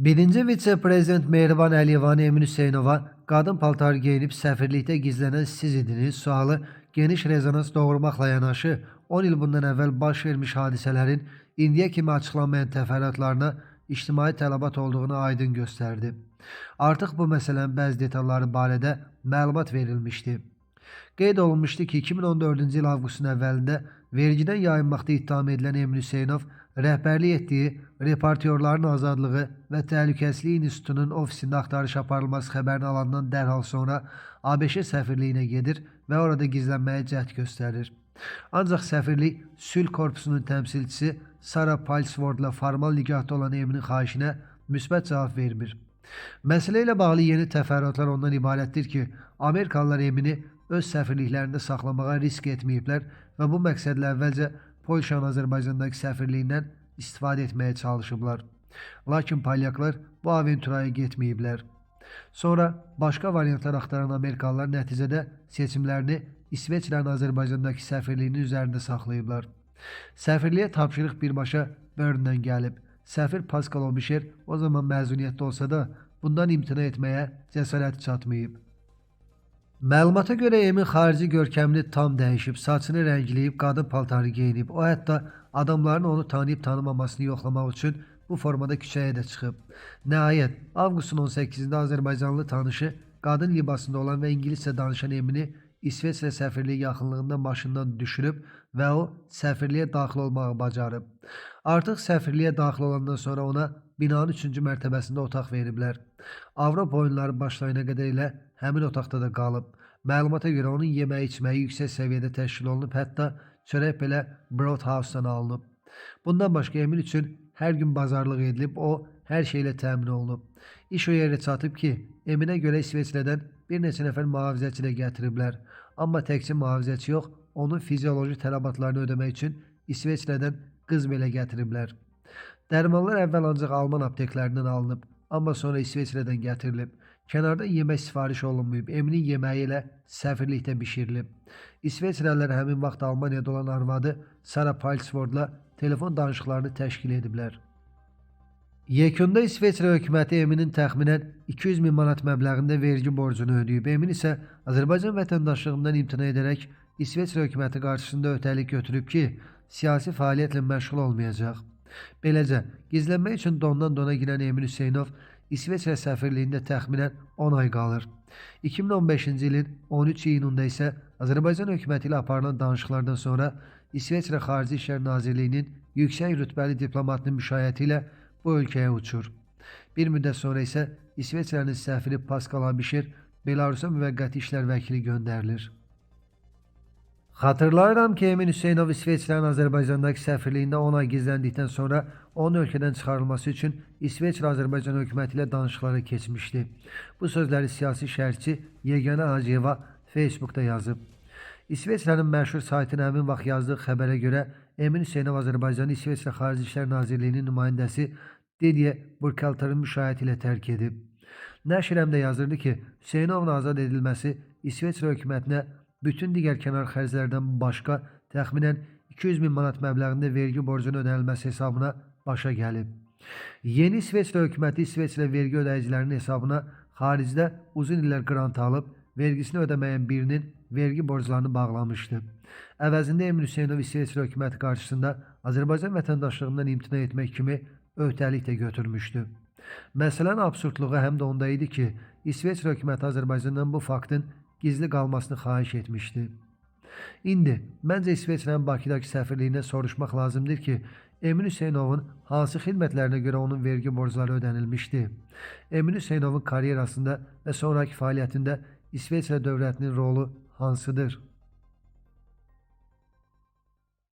Birinci vitse-prezident Mehriban Əliyevanın Emin Hüseynova qadın paltarı geyinib səfirlikdə gizlənən siz idiniz sualı geniş rezonans doğurmaqla yanaşı 10 il bundan əvvəl baş vermiş hadisələrin indiyə kimi açıqlanmayan təfərrüatlarına ictimai tələbat olduğunu aydın göstərdi. Artıq bu məsələnin bəzi detalları barədə məlumat verilmişdi. Qeyd olunmuşdu ki, 2014-cü il avqustun əvvəlində vergidən yayınmaqda ittiham edilən Emin Hüseynov rəhbərlik etdiyi Reportyorların Azadlığı və Təhlükəsizlik İnstitutunun ofisində axtarış aparılması xəbərini alandan dərhal sonra ABŞ səfirliyinə gedir və orada gizlənməyə cəhd göstərir. Ancaq səfirlik sülh korpusunun təmsilçisi Sara Palsvordla formal nikahda olan Eminin xahişinə müsbət cavab vermir. Məsələ ilə bağlı yeni təfərrüatlar ondan ibarətdir ki, Amerikalılar Emini öz səfirliklərində saxlamağa risk etməyiblər və bu məqsədlə əvvəlcə Polşanın Azərbaycandakı səfirliyindən istifadə etməyə çalışıblar. Lakin polyaklar bu aventuraya getməyiblər. Sonra başqa variantlar axtaran Amerikalılar nəticədə seçimlərini İsveçrənin Azərbaycandakı səfirliyinin üzərində saxlayıblar. Səfirliyə tapşırıq birbaşa Berndən gəlib. Səfir Pascal Obişer o zaman məzuniyyətdə olsa da bundan imtina etməyə cəsarəti çatmayıb. Məlumata görə Emin xarici görkəmini tam dəyişib, saçını rəngləyib, qadın paltarı geyinib. O hətta adamların onu tanıyıb tanımamasını yoxlamaq üçün bu formada küçəyə də çıxıb. Nəhayət, avqustun 18-də Azərbaycanlı tanışı qadın libasında olan və ingiliscə danışan Emini İsveçrə səfirliyi yaxınlığında maşından düşürüb və o səfirliyə daxil olmağı bacarıb. Artıq səfirliyə daxil olandan sonra ona binanın 3-cü mərtəbəsində otaq veriblər. Avropa oyunları başlayana qədər elə həmin otaqda da qalıb. Məlumata görə onun yeməyi içməyi yüksək səviyyədə təşkil olunub, hətta çörək belə Broadhouse-dan alınıb. Bundan başqa Emin üçün hər gün bazarlıq edilib, o hər şeylə təmin olunub. İş o yerə çatıb ki, Eminə görə İsveçrədən bir neçə nəfər mühafizəçi də gətiriblər. Amma təkcə mühafizəçi yox, onun fizioloji tələbatlarını ödəmək üçün İsveçrədən qız belə gətiriblər. Dərmanlar əvvəl ancaq Alman apteklərindən alınıb, amma sonra İsveçrədən gətirilib. Kənardan yemək sifariş olunmayıb, Eminin yeməyi elə səfirlikdə bişirilib. İsveçrəlilər həmin vaxt Almaniyada olan arvadı Sara Palsvordla telefon danışıqlarını təşkil ediblər. Yekunda İsveçrə hökuməti Eminin təxminən 200 min manat məbləğində vergi borcunu ödəyib. Emin isə Azərbaycan vətəndaşlığından imtina edərək İsveçrə hökuməti qarşısında öhdəlik götürüb ki, siyasi fəaliyyətlə məşğul olmayacaq. Beləcə, gizlənmək üçün dondan dona girən Emin Hüseynov İsveçrə səfirliyində təxminən 10 ay qalır. 2015-ci ilin 13 iyununda isə Azərbaycan hökuməti ilə aparılan danışıqlardan sonra İsveçrə Xarici İşlər Nazirliyinin yüksək rütbəli diplomatının müşayiəti ilə bu ölkəyə uçur. Bir müddət sonra isə İsveçrənin səfiri Pascal Abişer Belarusa müvəqqəti işlər vəkili göndərilir. Xatırlayıram ki, Emin Hüseynov İsveçrənin Azərbaycandakı səfirliyində 10 ay gizləndikdən sonra onun ölkədən çıxarılması üçün İsveçrə Azərbaycan hökuməti ilə danışıqlara keçmişdi. Bu sözləri siyasi şərhçi Yeganə Hacıyeva Facebookda yazıb. İsveçrənin məşhur saytının həmin vaxt yazdığı xəbərə görə Emin Hüseynov Azərbaycanı İsveçrə Xarici İşlər Nazirliyinin nümayəndəsi Didier Burkhalter'ın müşayiəti ilə tərk edib. Nəşr həm də yazırdı ki, Hüseynovun azad edilməsi İsveçrə hökumətinə bütün digər kənar xərclərdən başqa təxminən 200 min manat məbləğində vergi borcunun ödənilməsi hesabına başa gəlib. Yeni İsveçrə hökuməti İsveçrə vergi ödəyicilərinin hesabına xaricdə uzun illər qrant alıb, vergisini ödəməyən birinin vergi borclarını bağlamışdı. Əvəzində Emin Hüseynov İsveçrə hökuməti qarşısında Azərbaycan vətəndaşlığından imtina etmək kimi öhdəlik də götürmüşdü. Məsələnin absurdluğu həm də onda idi ki, İsveçrə hökuməti Azərbaycandan bu faktın gizli qalmasını xahiş etmişdi. İndi məncə İsveçrənin Bakıdakı səfirliyindən soruşmaq lazımdır ki, Emin Hüseynovun hansı xidmətlərinə görə onun vergi borcları ödənilmişdi? Emin Hüseynovun karyerasında və sonraki fəaliyyətində İsveçrə dövlətinin rolu hansıdır?